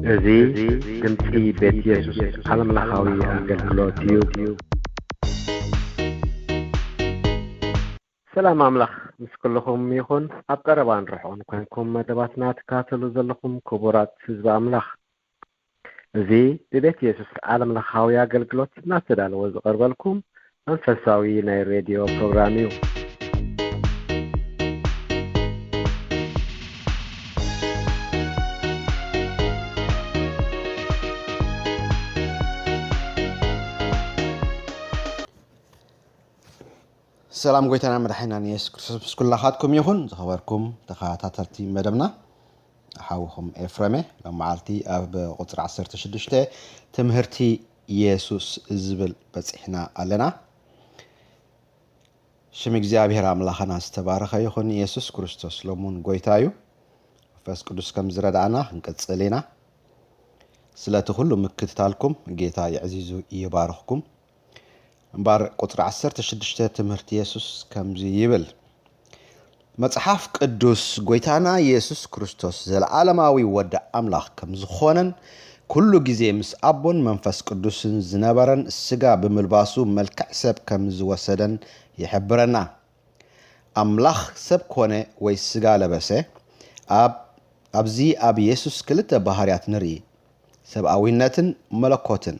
እዚ ድምጺ ቤት የሱስ ዓለምለኻዊ ኣገልግሎት እዩ። ሰላም ኣምላኽ ምስ ኩልኹም ይኹን። ኣብ ቀረባን ርሑቕን ኮይንኩም መደባትና ትከታተሉ ዘለኹም ክቡራት ህዝቢ ኣምላኽ፣ እዚ ብቤት የሱስ ዓለምለኻዊ ኣገልግሎት እናተዳለወ ዝቐርበልኩም መንፈሳዊ ናይ ሬድዮ ፕሮግራም እዩ። ሰላም ጎይታና መድሓኒናን የሱስ ክርስቶስ ምስ ኩላኻትኩም ይኹን። ዝኸበርኩም ተኸታተልቲ መደብና፣ ሓውኹም ኤፍረመ። ሎም መዓልቲ ኣብ ቁጽሪ ዓሰርተ ሽዱሽተ ትምህርቲ የሱስ ዝብል በጺሕና ኣለና። ሽም እግዚኣብሔር ኣምላኽና ዝተባረኸ ይኹን። የሱስ ክርስቶስ ሎሙን ጎይታ እዩ። መንፈስ ቅዱስ ከም ዝረድኣና ክንቅጽል ኢና። ስለቲ ኩሉ ምክትታልኩም ጌታ የዕዚዙ ይባርኽኩም። እምባር ቁጽሪ ዓሰርተ ሽዱሽተ ትምህርቲ የሱስ ከምዚ ይብል። መጽሓፍ ቅዱስ ጎይታና የሱስ ክርስቶስ ዘለዓለማዊ ወዲ ኣምላኽ ከም ዝኾነን ኩሉ ግዜ ምስ ኣቦን መንፈስ ቅዱስን ዝነበረን ስጋ ብምልባሱ መልክዕ ሰብ ከም ዝወሰደን ይሕብረና። ኣምላኽ ሰብ ኮነ ወይ ስጋ ለበሰ። ኣብ ኣብዚ ኣብ የሱስ ክልተ ባህርያት ንርኢ፣ ሰብኣዊነትን መለኮትን።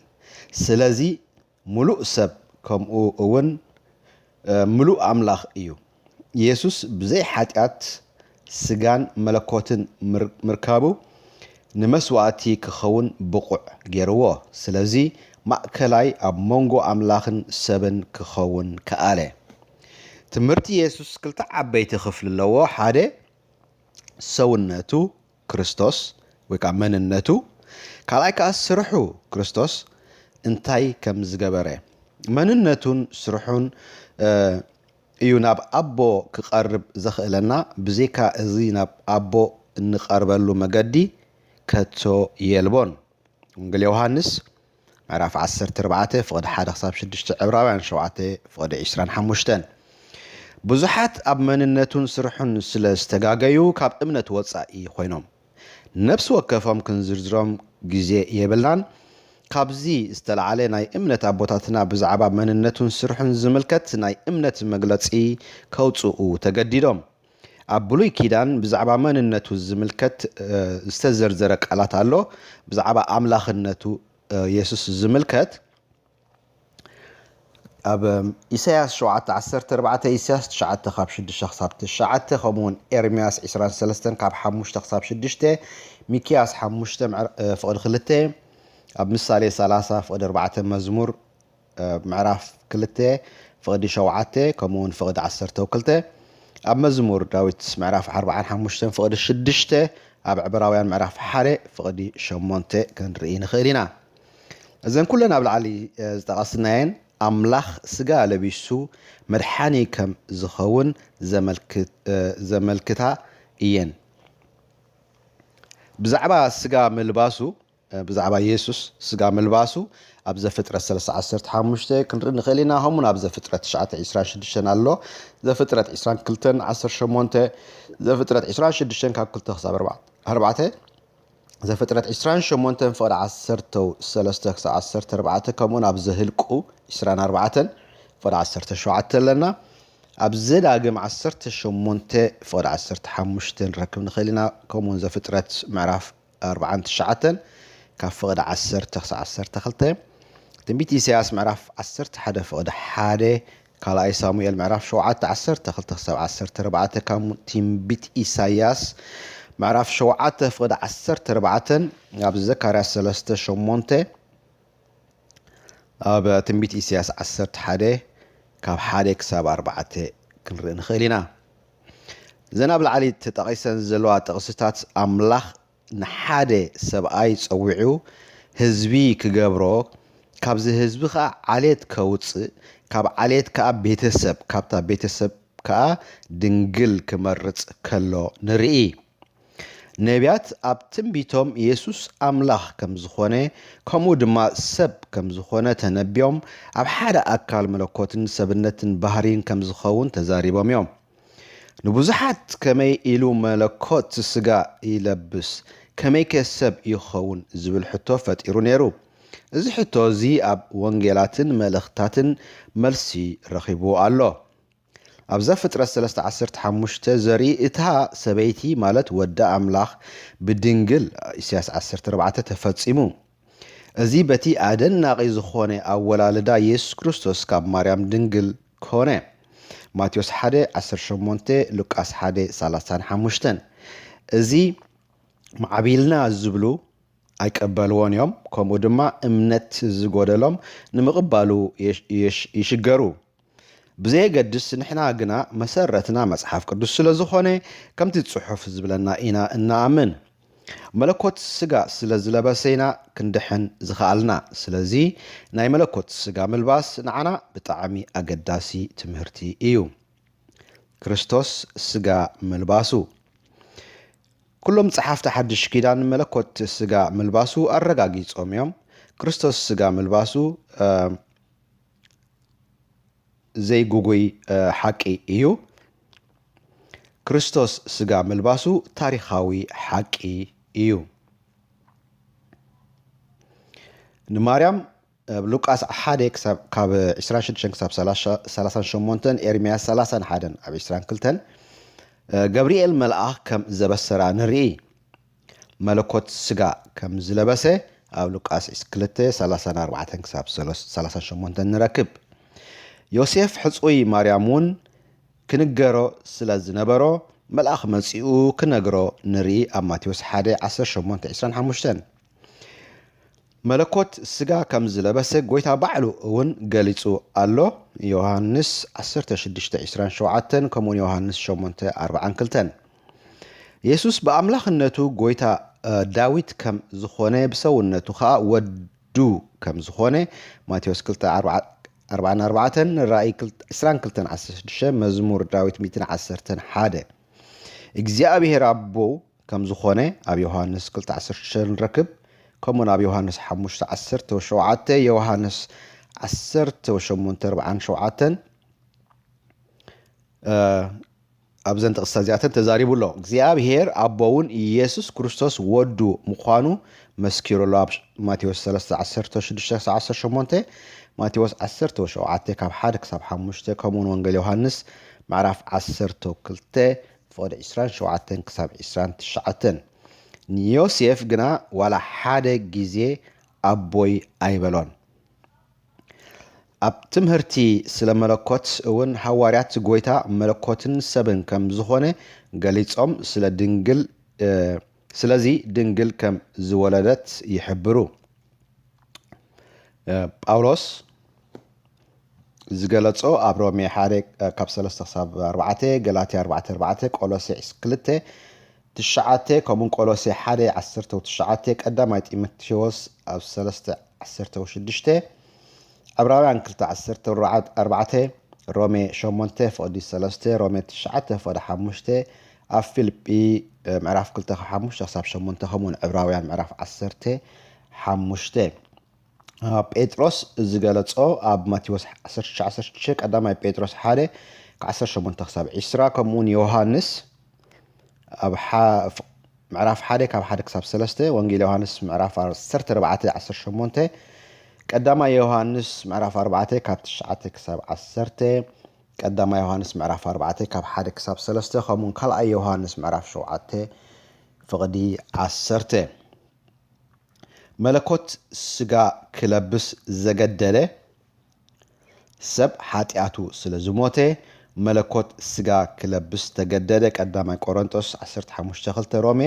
ስለዚ ምሉእ ሰብ ከምኡ እውን ምሉእ ኣምላኽ እዩ። የሱስ ብዘይ ሓጢኣት ስጋን መለኮትን ምርካቡ ንመስዋእቲ ክኸውን ብቑዕ ገይርዎ። ስለዚ ማእከላይ ኣብ መንጎ ኣምላኽን ሰብን ክኸውን ከኣለ። ትምህርቲ የሱስ ክልተ ዓበይቲ ክፍሊ ኣለዎ። ሓደ ሰውነቱ ክርስቶስ ወይ ከዓ መንነቱ፣ ካልኣይ ከዓ ስርሑ ክርስቶስ እንታይ ከም ዝገበረ። መንነቱን ስርሑን እዩ ናብ ኣቦ ክቐርብ ዘኽእለና። ብዘይካ እዚ ናብ ኣቦ እንቐርበሉ መገዲ ከቶ የልቦን። ወንጌል ዮሃንስ ምዕራፍ ዓሰርተ ኣርባዕተ ፍቕዲ ሓደ ክሳብ ሽዱሽተ፣ ዕብራውያን ሸውዓተ ፍቕዲ ዕስራን ሓሙሽተን። ብዙሓት ኣብ መንነቱን ስርሑን ስለ ዝተጋገዩ ካብ እምነት ወጻኢ ኮይኖም። ነፍሲ ወከፎም ክንዝርዝሮም ግዜ የብልናን። ካብዚ ዝተላዓለ ናይ እምነት ኣቦታትና ብዛዕባ መንነቱን ስርሑን ዝምልከት ናይ እምነት መግለጺ ከውጽኡ ተገዲዶም። ኣብ ብሉይ ኪዳን ብዛዕባ መንነቱ ዝምልከት ዝተዘርዘረ ቃላት ኣሎ። ብዛዕባ ኣምላኽነቱ የሱስ ዝምልከት ኣብ ኢሳያስ ሸውዓተ ዓሰርተ ኣርባዕተ፣ ኢሳያስ ትሽዓተ ካብ ሽዱሽተ ክሳብ ትሽዓተ፣ ከምኡውን ኤርምያስ ዕስራን ሰለስተን ካብ ሓሙሽተ ክሳብ ሽዱሽተ፣ ሚክያስ ሓሙሽተ ፍቕዲ ክልተ፣ ኣብ ምሳሌ ሰላሳ ፍቕዲ ኣርባዕተ፣ መዝሙር ምዕራፍ ክልተ ፍቕዲ ሸውዓተ ከምኡውን ፍቕዲ ዓሰርተ ክልተ፣ ኣብ መዝሙር ዳዊት ምዕራፍ ኣርባዓን ሓሙሽተን ፍቕዲ ሽዱሽተ፣ ኣብ ዕብራውያን ምዕራፍ ሓደ ፍቕዲ ሸሞንተ ክንርኢ ንኽእል ኢና። እዘን ኩለን ኣብ ላዕሊ ዝጠቐስናየን ኣምላኽ ስጋ ለቢሱ መድሓኒ ከም ዝኸውን ዘመልክታ እየን። ብዛዕባ ስጋ ምልባሱ ብዛዕባ የሱስ ስጋ ምልባሱ ኣብ ዘፍጥረት ሰለስተ ዓሰርተ ሓሙሽተ ክንርኢ ንኽእል ኢና። ከምኡን ኣብ ዘፍጥረት ትሽዓተ ዕስራን ሽዱሽተን ኣሎ። ዘፍጥረት ዕስራን ክልተን ዓሰርተ ሸሞንተ፣ ዘፍጥረት ዕስራን ሽዱሽተን ካብ ክልተ ክሳብ ኣርባዕተ፣ ዘፍጥረት ዕስራን ሸሞንተን ፍቕዲ ዓሰርተ ሰለስተ ክሳብ ዓሰርተ ኣርባዕተ፣ ከምኡን ኣብ ዘህልቁ ዕስራን ኣርባዕተን ፍቕዲ ዓሰርተ ሸውዓተ ኣለና። ኣብ ዘዳግም ዓሰርተ ሸሞንተ ፍቕዲ ዓሰርተ ሓሙሽተ ንረክብ ንኽእል ኢና። ከምኡን ዘፍጥረት ምዕራፍ ኣርባዓን ትሽዓተን ካብ ፍቕዲ ዓሰርተ ክሳብ ዓሰርተ ክልተ፣ ትንቢት ኢሳያስ ምዕራፍ ዓሰርተ ሓደ ፍቕዲ ሓደ፣ ካልኣይ ሳሙኤል ምዕራፍ ሸውዓተ ዓሰርተ ክልተ ክሳብ ዓሰርተ ኣርባዕተ፣ ካብ ትንቢት ኢሳያስ ምዕራፍ ሸውዓተ ፍቕዲ ዓሰርተ ኣርባዕተን ኣብ ዘካርያስ ሰለስተ ሸሞንተ፣ ኣብ ትንቢት ኢሳያስ ዓሰርተ ሓደ ካብ ሓደ ክሳብ ኣርባዕተ ክንርኢ ንኽእል ኢና። እዘን ኣብ ላዕሊ ተጠቒሰን ዘለዋ ጥቕስታት ኣምላኽ ንሓደ ሰብኣይ ጸዊዑ ህዝቢ ክገብሮ፣ ካብዚ ህዝቢ ኸኣ ዓሌት ከውጽእ፣ ካብ ዓሌት ከኣ ቤተሰብ፣ ካብታ ቤተሰብ ከኣ ድንግል ክመርጽ ከሎ ንርኢ። ነቢያት ኣብ ትንቢቶም የሱስ ኣምላኽ ከም ዝኾነ፣ ከምኡ ድማ ሰብ ከም ዝኾነ ተነቢዮም፣ ኣብ ሓደ ኣካል መለኮትን ሰብነትን ባህሪን ከም ዝኸውን ተዛሪቦም እዮም። ንብዙሓት ከመይ ኢሉ መለኮት ስጋ ይለብስ፣ ከመይከ ሰብ ይኸውን ዝብል ሕቶ ፈጢሩ ነይሩ። እዚ ሕቶ እዚ ኣብ ወንጌላትን መልእኽታትን መልሲ ረኺቡ ኣሎ። ኣብ ዘፍጥረት ሰለስተ ዓሰርተ ሓሙሽተ ዘርኢ እታ ሰበይቲ ማለት ወዲ ኣምላኽ ብድንግል፣ ኢሳያስ ዓሰርተ ኣርባዕተ፣ ተፈጺሙ። እዚ በቲ ኣደናቒ ዝኾነ ኣወላልዳ የሱስ ክርስቶስ ካብ ማርያም ድንግል ኮነ። ማቴዎስ ሓደ ዓሰርተ ሸሞንተ፣ ሉቃስ ሓደ ሰላሳን ሓሙሽተን። እዚ ማዕቢልና ዝብሉ ኣይቀበልዎን እዮም፣ ከምኡ ድማ እምነት ዝጎደሎም ንምቕባሉ ይሽ-፣ ይሽ-፣ ይሽገሩ። ብዘየገድስ ንሕና ግና መሰረትና መጽሓፍ ቅዱስ ስለ ዝኾነ ከምቲ ጽሑፍ ዝብለና ኢና እንኣምን። መለኮት ስጋ ስለ ዝለበሰ ኢና ክንድሕን ዝኸኣልና። ስለዚ ናይ መለኮት ስጋ ምልባስ ንዓና ብጣዕሚ ኣገዳሲ ትምህርቲ እዩ። ክርስቶስ ስጋ ምልባሱ። ኩሎም ጸሓፍቲ ሓድሽ ኪዳን መለኮት ስጋ ምልባሱ ኣረጋጊጾም እዮም። ክርስቶስ ስጋ ምልባሱ፣ እ፣ ዘይጉጉይ፣ እ፣ ሓቂ እዩ። ክርስቶስ ስጋ ምልባሱ ታሪኻዊ ሓቂ እዩ። ንማርያም ኣብ ሉቃስ ሓደ ክሳብ፣ ካብ ዕስራን ሽዱሽተን ክሳብ ሰላሳ፣ ሰላሳን ሸሞንተን፣ ኤርምያስ ሰላሳን ሓደን ኣብ ዕስራን ክልተን፣ እ፣ ገብርኤል መልኣኽ ከም ዘበሰራ ንርኢ። መለኮት ስጋ ከም ዝለበሰ ኣብ ሉቃስ ክልተ ሰላሳን ኣርባዕተን ክሳብ ሰላሳን ሸሞንተን ንረክብ። ዮሴፍ ሕጹይ ማርያም እውን ክንገሮ ስለ ዝነበሮ፣ መልኣኽ መጺኡ ክነግሮ ንርኢ ኣብ ማቴዎስ ሓደ ዓሰርተ ሸሞንተ ዕስራን ሓሙሽተን። መለኮት ስጋ ከም ዝለበሰ ጎይታ ባዕሉ እውን ገሊጹ ኣሎ። ዮሃንስ ዓሰርተ ሽዱሽተ ዕስራን ሸውዓተን፣ ከምኡውን ዮሃንስ ሸሞንተ ኣርባዓን ክልተን። የሱስ ብኣምላኽነቱ ጎይታ፣ እ፣ ዳዊት ከም ዝኾነ፣ ብሰውነቱ ኸኣ ወዱ ከም ዝኾነ፣ ማቴዎስ ክልተ ኣርባዓ፣ ኣርባዓን ኣርባዕተን፣ ራእይ ክልተ፣ ዕስራን ክልተን ዓሰርተ ሽዱሽተ፣ መዝሙር ዳዊት ሚእትን ዓሰርተን ሓደ። እግዚኣብሔር ኣቦ ከም ዝኾነ ኣብ ዮሃንስ ክልተ ዓሰርተ ሽዱሽተ ንረክብ። ከምኡውን ኣብ ዮሃንስ ሓሙሽተ ዓሰርተ ሸውዓተ፣ ዮሃንስ ዓሰርተ ሸሞንተ ኣርባዓን ሸውዓተን፣ እ፣ ኣብዘን ጥቕስታት እዚኣተን ተዛሪቡ ኣሎ። እግዚኣብሔር ኣቦ እውን ኢየሱስ ክርስቶስ ወዱ ምዃኑ መስኪሩ ኣሎ። ኣብ ማቴዎስ ሰለስተ ዓሰርተ ሽዱሽተ ክሳብ ዓሰርተ ሸሞንተ፣ ማቴዎስ ዓሰርተ ሸውዓተ ካብ ሓደ ክሳብ ሓሙሽተ፣ ከምኡውን ወንጌል ዮሃንስ ምዕራፍ ዓሰርተ ክልተ ፍቕዲ ዕስራን ሸውዓተን ክሳብ ዕስራን ትሽዓተን። ንዮሴፍ ግና ዋላ ሓደ ግዜ ኣቦይ ኣይበሎን። ኣብ ትምህርቲ ስለ መለኮት እውን ሃዋርያት ጎይታ መለኮትን ሰብን ከም ዝኾነ ገሊጾም ስለ ድንግል፣ እ፣ ስለዚ ድንግል ከም ዝወለደት ይሕብሩ። እ፣ ጳውሎስ ዝገለጾ ኣብ ሮሜ ሓደ ካብ ሰለስተ ክሳብ ኣርባዕተ፣ ገላትያ ኣርባዕተ ኣርባዕተ፣ ቆሎሴ ክልተ ትሽዓተ፣ ከምኡን ቆሎሴ ሓደ ዓሰርተ ትሽዓተ፣ ቀዳማይ ጢሞቴዎስ ኣብ ሰለስተ ዓሰርተ ሽዱሽተ፣ ዕብራውያን ክልተ ዓሰርተ ኣርባዕተ፣ ሮሜ ሸሞንተ ፍቕዲ ሰለስተ፣ ሮሜ ትሽዓተ ፍቕዲ ሓሙሽተ፣ ኣብ ፊልጲ፣ እ፣ ምዕራፍ ክልተ ካብ ሓሙሽተ ክሳብ ሸሞንተ፣ ከምኡን ዕብራውያን ምዕራፍ ዓሰርተ ሓሙሽተ። አ፣ ጴጥሮስ ዝገለጾ ኣብ ማቴዎስ ዓሰርተ ትሽዓተ ዓሰርተ ሽዱሽተ፣ ቀዳማይ ጴጥሮስ ሓደ ካብ ዓሰርተ ሸሞንተ ክሳብ ዕስራ፣ ከምኡውን ዮሃንስ ኣብ ሓ-፣ ፍ-፣ ምዕራፍ ሓደ ካብ ሓደ ክሳብ ሰለስተ፣ ወንጌል ዮሃንስ ምዕራፍ ዓሰርተ ኣርባዕተ ዓሰርተ ሸሞንተ፣ ቀዳማይ ዮሃንስ ምዕራፍ ኣርባዕተ ካብ ትሽዓተ ክሳብ ዓሰርተ፣ ቀዳማይ ዮሃንስ ምዕራፍ ኣርባዕተ ካብ ሓደ ክሳብ ሰለስተ፣ ከምኡውን ካልኣይ ዮሃንስ ምዕራፍ ሸውዓተ ፍቕዲ ዓሰርተ። መለኮት ስጋ ክለብስ ዘገደደ ሰብ ሓጢኣቱ ስለ ዝሞተ፣ መለኮት ስጋ ክለብስ ተገደደ። ቀዳማይ ቆሮንቶስ ዓሰርተ ሓሙሽተ ክልተ፣ ሮሜ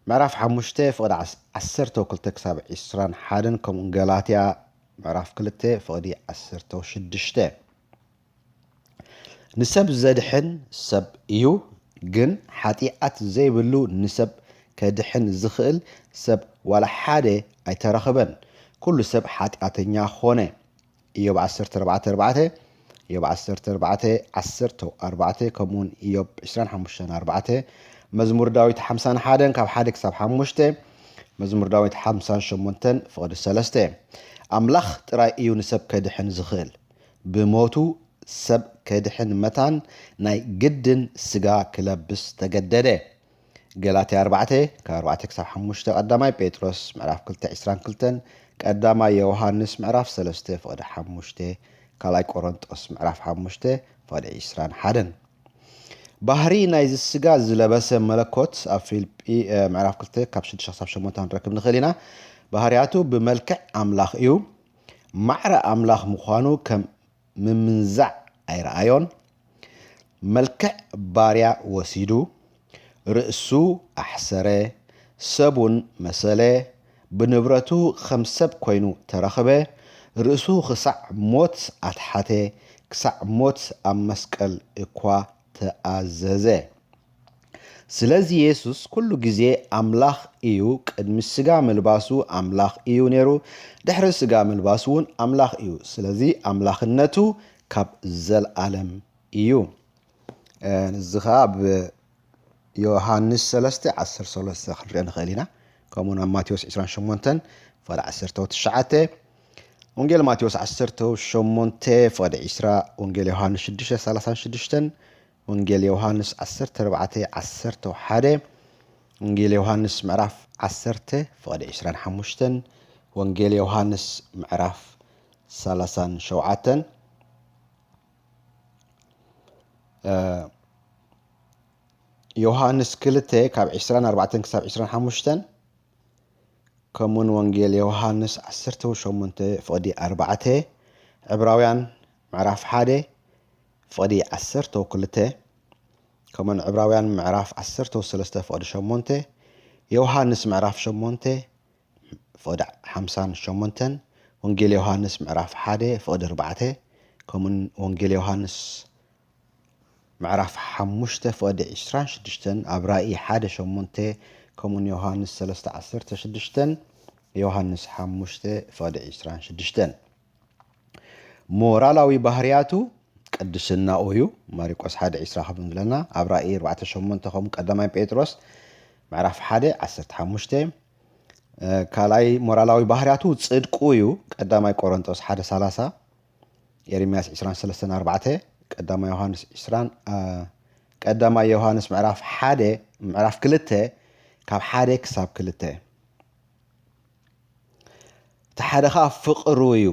ምዕራፍ ሓሙሽተ ፍቕዲ ዓሰርተ ክልተ ክሳብ ዕስራን ሓደን፣ ከምኡን ገላትያ ምዕራፍ ክልተ ፍቕዲ ዓሰርተ ሽዱሽተ። ንሰብ ዘድሕን ሰብ እዩ፣ ግን ሓጢኣት ዘይብሉ ንሰብ ከድሕን ዝኽእል ሰብ ዋላ ሓደ ኣይተረኽበን። ኩሉ ሰብ ሓጢኣተኛ ኾነ። ኢዮብ ዓሰርተ ኣርባዕተ ኣርባዕተ፣ ኢዮብ ዓሰርተ ኣርባዕተ ዓሰርተ ኣርባዕተ፣ ከምኡውን ኢዮብ ዕስራን ሓሙሽተን ኣርባዕተ፣ መዝሙር ዳዊት ሓምሳን ሓደን ካብ ሓደ ክሳብ ሓሙሽተ፣ መዝሙር ዳዊት ሓምሳን ሸሞንተን ፍቕዲ ሰለስተ። ኣምላኽ ጥራይ እዩ ንሰብ ከድሕን ዝኽእል። ብሞቱ ሰብ ከድሕን መታን ናይ ግድን ስጋ ክለብስ ተገደደ። ገላትያ ኣርባዕተ ካብ ኣርባዕተ ክሳብ ሓሙሽተ፣ ቀዳማይ ጴጥሮስ ምዕራፍ ክልተ ዕስራን ክልተን፣ ቀዳማይ ዮሃንስ ምዕራፍ ሰለስተ ፍቕዲ ሓሙሽተ፣ ካልኣይ ቆሮንጦስ ምዕራፍ ሓሙሽተ ፍቕዲ ዕስራን ሓደን። ባህሪ ናይዚ ስጋ ዝለበሰ መለኮት ኣብ ፊልጲ ምዕራፍ ክልተ ካብ ሽዱሽተ ክሳብ ሸሞንተ ክንረክብ ንኽእል ኢና። ባህርያቱ ብመልክዕ ኣምላኽ እዩ። ማዕረ ኣምላኽ ምዃኑ ከም ምምንዛዕ ኣይረኣዮን። መልክዕ ባርያ ወሲዱ፣ ርእሱ ኣሕሰረ፣ ሰብውን መሰለ፣ ብንብረቱ ከም ሰብ ኮይኑ ተረኽበ፣ ርእሱ ክሳዕ ሞት ኣትሓተ፣ ክሳዕ ሞት ኣብ መስቀል እኳ ተኣዘዘ። ስለዚ የሱስ ኩሉ ግዜ ኣምላኽ እዩ። ቅድሚ ስጋ ምልባሱ ኣምላኽ እዩ ነይሩ፣ ድሕሪ ስጋ ምልባሱ እውን ኣምላኽ እዩ። ስለዚ ኣምላኽነቱ ካብ ዘለኣለም እዩ። እዚ ኸዓ ኣብ ዮሃንስ ሰለስተ ዓሰርተ ሰለስተ ክንሪኦ ንኽእል ኢና። ከምኡ ናብ ማቴዎስ ዕስራን ሸሞንተን ፍቕዲ ዓሰርተ ትሽዓተ፣ ወንጌል ማቴዎስ ዓሰርተ ሸሞንተ ፍቕዲ ዕስራ፣ ወንጌል ዮሃንስ ሽዱሽተ ሰላሳን ሽዱሽተን፣ ወንጌል ዮሃንስ ዓሰርተ ኣርባዕተ ዓሰርተ ሓደ፣ ወንጌል ዮሃንስ ምዕራፍ ዓሰርተ ፍቕዲ ዕስራን ሓሙሽተን፣ ወንጌል ዮሃንስ ምዕራፍ ሰላሳን ሸውዓተን፣ ዮሃንስ ክልተ ካብ ዕስራን ኣርባዕተን ክሳብ ዕስራን ሓሙሽተን፣ ከምኡውን ወንጌል ዮሃንስ ዓሰርተ ሸሞንተ ፍቕዲ ኣርባዕተ፣ ዕብራውያን ምዕራፍ ሓደ ፍቕዲ ዓሰርተ ክልተ፣ ከምኡውን ዕብራውያን ምዕራፍ ዓሰርተ ሰለስተ ፍቕዲ ሸሞንተ፣ ዮሃንስ ምዕራፍ ሸሞንተ ፍቕዲ ሓምሳን ሸሞንተን፣ ወንጌል ዮሃንስ ምዕራፍ ሓደ ፍቕዲ ኣርባዕተ፣ ከምኡውን ወንጌል ዮሃንስ ምዕራፍ ሓሙሽተ ፍቕዲ ዕስራን ሽዱሽተን፣ ኣብ ራእይ ሓደ ሸሞንተ፣ ከምኡውን ዮሃንስ ሰለስተ ዓሰርተ ሽዱሽተን፣ ዮሃንስ ሓሙሽተ ፍቕዲ ዕስራን ሽዱሽተን። ሞራላዊ ባህርያቱ ቅድስናኡ እዩ። ማሪቆስ ሓደ ዕስራ ከም ዝብለና፣ ኣብ ራእይ ኣርባዕተ ሸሞንተ፣ ከምኡ ቀዳማይ ጴጥሮስ ምዕራፍ ሓደ ዓሰርተ ሓሙሽተ። ካልኣይ ሞራላዊ ባህርያቱ ጽድቁ እዩ። ቀዳማይ ቆሮንጦስ ሓደ ሰላሳ፣ ኤርምያስ ዕስራን ሰለስተን ኣርባዕተ፣ ቀዳማይ ዮሃንስ ዕስራን፣ ቀዳማይ ዮሃንስ ምዕራፍ ሓደ፣ ምዕራፍ ክልተ ካብ ሓደ ክሳብ ክልተ። እቲ ሓደ ኸዓ ፍቕሩ እዩ።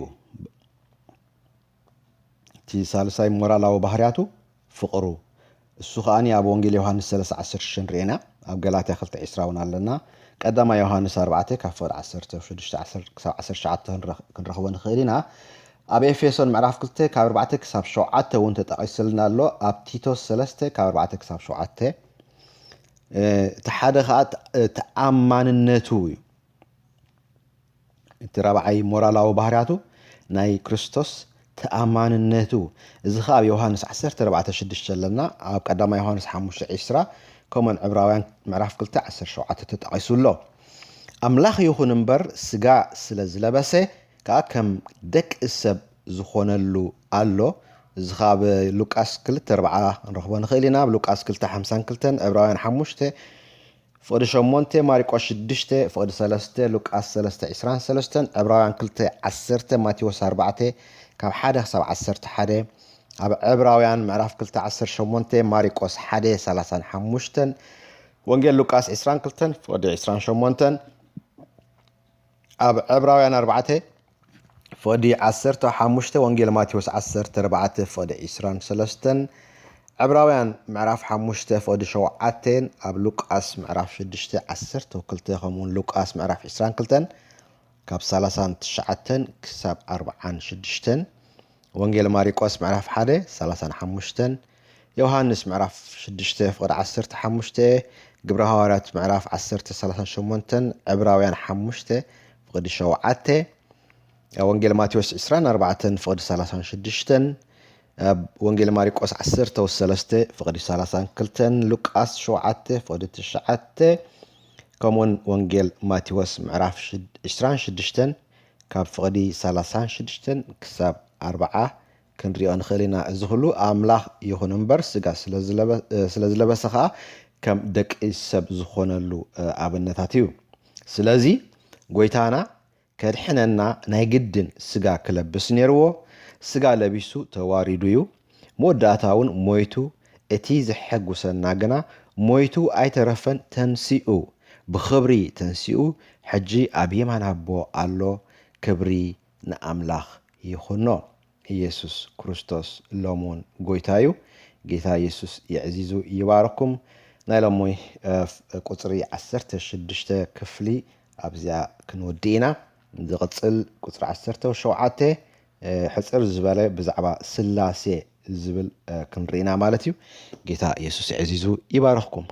እቲ ሳልሳይ ሞራላዊ ባህርያቱ ፍቕሩ። እሱ ኸዓ ኣብ ወንጌል ዮሃንስ ሰለስተ ዓሰርተ ሽዱሽተ ንርኤና፣ ኣብ ገላትያ ክልተ ዕስራ እውን ኣለና። ቀዳማይ ዮሃንስ ኣርባዕተ ካብ ፍቕዲ ዓሰርተ ሽዱሽተ ክሳብ ዓሰርተ ትሽዓተ ክንረኽቦ ንኽእል ኢና። ኣብ ኤፌሶን ምዕራፍ ክልተ ካብ ኣርባዕተ ክሳብ ሸውዓተ እውን ተጠቒስልና ኣሎ። ኣብ ቲቶስ ሰለስተ ካብ ኣርባዕተ ክሳብ ሸውዓተ፣ እቲ ሓደ ኸዓ ተኣማንነቱ እዩ። እቲ ራብዓይ ሞራላዊ ባህርያቱ ናይ ክርስቶስ ተኣማንነቱ። እዚ ኸዓ ኣብ ዮሃንስ ዓሰርተ ኣርባዕተ ሽዱሽተ ኣለና፣ ኣብ ቀዳማይ ዮሃንስ ሓሙሽተ ዕስራ፣ ከምኡውን ዕብራውያን ምዕራፍ ክልተ ዓሰርተ ሸውዓተ ተጠቒሱ ኣሎ። ኣምላኽ ይኹን እምበር ስጋ ስለ ዝለበሰ ከኣ ከም ደቂ ሰብ ዝኾነሉ ኣሎ። እዚ ኸዓ ኣብ ሉቃስ ክልተ ኣርባዓ ክንረኽቦ ንኽእል ኢና። ኣብ ሉቃስ ክልተ ሓምሳን ክልተን፣ ዕብራውያን ሓሙሽተ ፍቕዲ ሸሞንተ፣ ማሪቆስ ሽዱሽተ ፍቕዲ ሰለስተ፣ ሉቃስ ሰለስተ ዕስራን ሰለስተን፣ ዕብራውያን ክልተ ዓሰርተ፣ ማቴዎስ ኣርባዕተ ካብ ሓደ ክሳብ ዓሰርተ ሓደ፣ ኣብ ዕብራውያን ምዕራፍ ክልተ ዓሰርተ ሸሞንተ፣ ማሪቆስ ሓደ ሰላሳን ሓሙሽተን፣ ወንጌል ሉቃስ ዕስራን ክልተን ፍቕዲ ዕስራን ሸሞንተን፣ ኣብ ዕብራውያን ኣርባዕተ ፍቕዲ ዓሰርተ ሓሙሽተ፣ ወንጌል ማቴዎስ ዓሰርተ ኣርባዕተ ፍቕዲ ዕስራን ሰለስተን፣ ዕብራውያን ምዕራፍ ሓሙሽተ ፍቕዲ ሸውዓተን፣ ኣብ ሉቃስ ምዕራፍ ሽዱሽተ ዓሰርተ ክልተ፣ ከምኡውን ሉቃስ ምዕራፍ ዕስራን ክልተን ካብ ሰላሳን ትሽዓተን ክሳብ ኣርባዓን ሽዱሽተን፣ ወንጌል ማሪቆስ ምዕራፍ ሓደ ሰላሳን ሓሙሽተን፣ ዮሃንስ ምዕራፍ ሽዱሽተ ፍቕዲ ዓሰርተ ሓሙሽተ፣ ግብረ ሃዋርያት ምዕራፍ ዓሰርተ ሰላሳን ሸሞንተን፣ ዕብራውያን ሓሙሽተ ፍቕዲ ሸውዓተ፣ ወንጌል ማቴዎስ ዕስራን ኣርባዕተን ፍቕዲ ሰላሳን ሽዱሽተን፣ ኣብ ወንጌል ማሪቆስ ዓሰርተ ሰለስተ ፍቕዲ ሰላሳን ክልተን፣ ሉቃስ ሸውዓተ ፍቕዲ ትሽዓተ፣ ከምኡውን ወንጌል ማቴዎስ ምዕራፍ ሽድ-፣ ዕስራን ሽዱሽተን ካብ ፍቕዲ ሰላሳን ሽዱሽተን ክሳብ ኣርብዓ ክንሪኦ ንኽእል ኢና። እዚ ኹሉ ኣምላኽ ይኹን እምበር ስጋ ስለ ዝለበ-፣ ስለ ዝለበሰ ኸኣ ከም ደቂ ሰብ ዝኾነሉ ኣብነታት እዩ። ስለዚ ጎይታና ከድሕነና ናይ ግድን ስጋ ክለብስ ነይርዎ። ስጋ ለቢሱ ተዋሪዱ እዩ። መወዳእታ እውን ሞይቱ እቲ ዘሐጉሰና ግና ሞይቱ ኣይተረፈን፣ ተንሲኡ፣ ብኽብሪ ተንሲኡ፣ ሕጂ ኣብ የማን ኣቦ ኣሎ። ክብሪ ንኣምላኽ ይኹኖ። ኢየሱስ ክርስቶስ ሎም እውን ጎይታ እዩ። ጌታ ኢየሱስ የዕዚዙ ይባርኩም። ናይ ሎሚ ቁፅሪ ዓሰርተ ሽዱሽተ ክፍሊ ኣብዚኣ ክንወዲ ኢና። ዝቕፅል ቁፅሪ ዓሰርተ ሸውዓተ ሕፅር ዝበለ ብዛዕባ ስላሴ ዝብል ክንርኢና ማለት እዩ። ጌታ ኢየሱስ የዕዚዙ ይባርኽኩም።